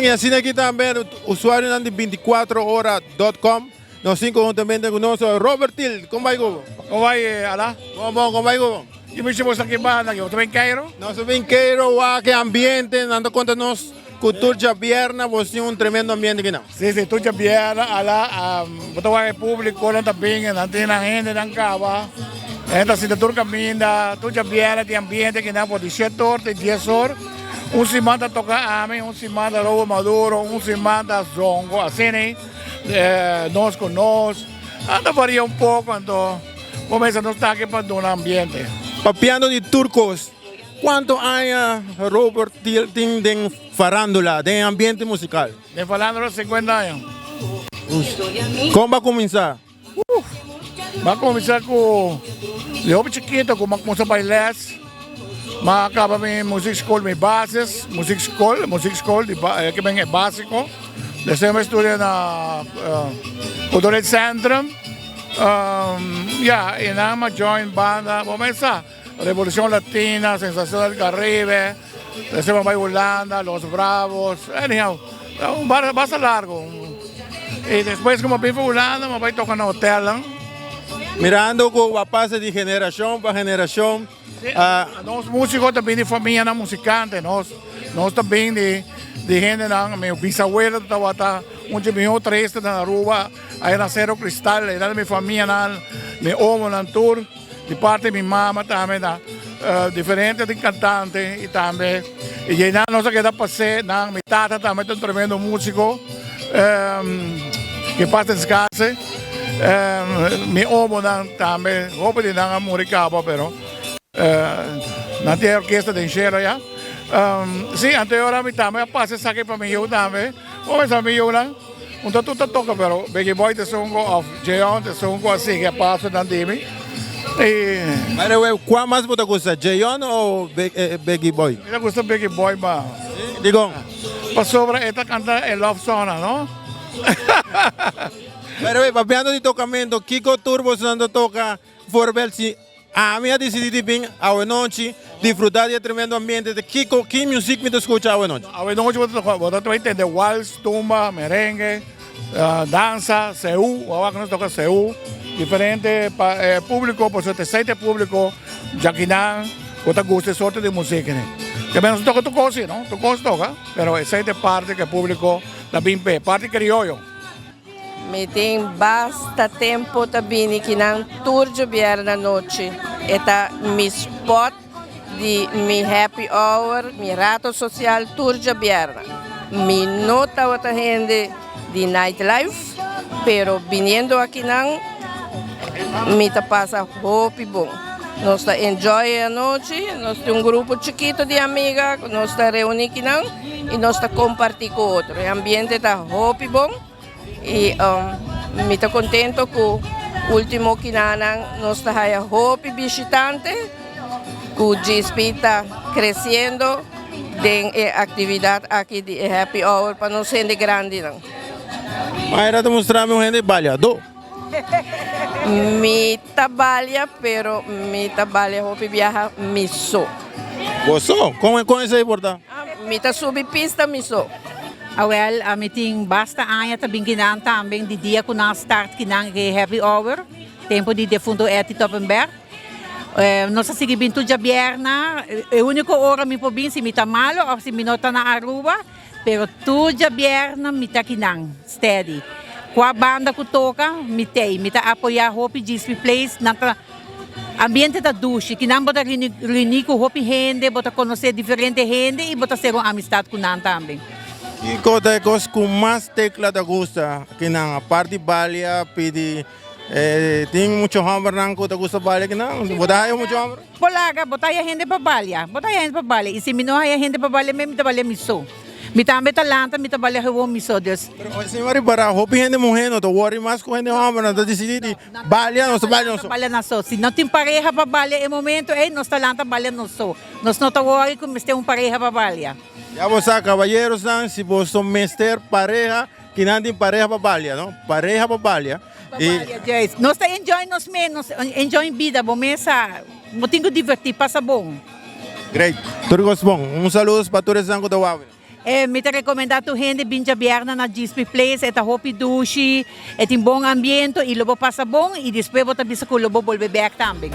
y asina aki tambe usuarionan di 24 ora com. Nos tin conhuntamente cu nos Robert Thiel. Con bay cu bo? Con bay Ala? Bon bon, con bay cu bo? Ki mishi bo sta ki banda aki? Bo ta bin Cairo? Nos ta bin Cairo, wak e ambiente, nan ta conta nos cu tur djabierna bo tin un tremendo ambiente aki nan. Si, si, tur djabierna Ala, bo ta wak e publiconan ta bin, nan tin nan hendenan caba, hende ta sinta tur caminda, tur djabierna tin ambiente aki nan for di shete or te dies or. Un siman ta toca ami, un siman ta Robo Maduro, un siman ta Zongo, asina ei. Nos ku nos a ta varia un poko anto bo mester nos ta aki pa duna ambiente. Papiando di tur kos, kuantu aña Robert tin den farandula, den ambiente musikal? Den farandula 50 aña. Kon bo a kuminsá? Uf! Mi a kuminsá ku di hopi chikito ku mi a kuminsá bai lès. Mi a kaba mi muziekskol, mi basis muziekskol, muziekskol di ke men e básiko. Despues mi a studia na Cultureel Centrum. Ya, i nan mi a join banda, bo mes sa, Revolucion Latina, Sensacion del Caribe, despues mi a bai Hulanda, Los Bravos, anyhow, un basta largo. I despues ku mi a bin for Hulanda mi a bai toka na hotelnan. Mirando ku a pasa di generashon pa generashon. Nos músiko ta bin di famianan musikante, nos nos ta bin di di hendenan, mi bisabuelo tabata un di mihó tresta na Aruba, aya na Cerro Cristal, e mi famianan, mi omonan tur, di parti di mi mama tambe ta diferente di kantante i tambe i dje nan nos a keda pas'é nan, mi tata tambe ta un tremendo músiko, ke pas descanse. Mi omonan tambe, hopi di nan a muri caba, pero nan tin e orkesta den shelo ya. Si, anto e ora mi tambe a pasa esaki pa mi yu tambe. Bo pensa mi yunan, un ta tur ta toca, pero Biggie Boy ta esun cu of Jeon ta esun cu a sigui e pasonan di mi. I. By the way, cua mas bo ta gusta, Jeon o Biggie Boy? Mi ta gusta Biggie Boy mas. Dikon? Pasobra e ta canta e love songnan, no? Pero wey, papiando di tocamento, kico tur bosonan ta toca? Voorbeeld, si ami a dicidi di bin awenochi disfruta di e tremendo ambiente, ta kico, ki music mi ta scucha awenochi? Awenochi bo ta toca, bo ta bay tende wals, tumba, merengue, danza, seú, awor nos toca seú, diferente pa e publico, pasobra ta esey ta e publico djakinan cu ta gusta e sorto di music ni. Te nos toca tur cos si, no? Tur cos toca, pero esey ta e parti cu e publico ta bin p'e, parti crioyo. Mi tin basta tempo ta bini kinan tur djobièrnè anochi. E ta mi spot di mi happy hour, mi rato social tur djobièrnè. Mi no tabata hende di nightlife, pero biniendo akinan mi ta pasa hopi bon. Nos ta enjoy e anochi, nos tin un grupo chikito di amiga ku nos ta reuni kinan i nos ta komparti ku otro. E ambiente ta hopi bon i mi ta kontento ku ultimo kinanan nos ta haya hopi bishitante ku GSP ta kresiendo den e aktividat aki di e happy hour pa nos hende grandinan. Mayra ta mustra mi un hende baliadó. Mi ta balia pero mi ta balia hopi biaha mi so. Bo so? Kon kon esei por ta? Mi ta subi pista mi so. Awel mi tin basta aña ta bin kinan tambe di dia ku nan start kinan e happy hour tempo di defunto Etty Toppenberg. Nos a sigui bin tur djabièrna e uniko ora mi por bin si mi ta malo of si mi no ta na Aruba. Pero tur djabièrna mi ta kinan, steady. Kua banda ku toka, mi t'ei. Mi ta apoyá hopi Gispi Place, nan ta, ambiente ta dushi. Kinan bo ta reuní reuní ku hopi hende, bo ta konosé diferente hende i bo ta ser un amistat ku nan tambe. Kiko ta e kos ku mas Tecla ta gusta kinan? Apart di balia, pidi Tin mucho hombernan ku ta gusta balia kinan? Bo ta haya mucho homber? Bo laga, bo ta haya hende pa balia. Bo ta haya hende pa balia. I si mi no haya hende pa balia mi, mi ta balia mi so. Mi tambe ta lanta, mi ta balia gewoon mi so. Dus. Pero si mi a ripara, hopi hende muhé no ta wòri mas ku hende homber. Nan ta disidí di balia, nos ta balia nos so. Nos ta balia nos so. Si no tin pareha pa balia e momento ei, nos ta lanta balia nos so. Nos no ta wòri ku mester un pareha pa balia. Ya bo sa, kabalerosnan, si boso mester pareha, kinan tin pareha pa balia, no? Pareha pa balia. Pa balia, juist. Nos ta enjoy nos mes, nos enjoy bida, bo mes sa, bo tin ku divertí, pasa bon. Great. Tur kos bon. Un saludos pa tur esnan ku ta wak. Mi ta recomenda tur hende bin djabièrnè na Gispi Place, e ta hopi dushi, e tin bon ambiento y lo bo pasa bon y despues bo ta bisa cu lo bo bolbe bek tambe.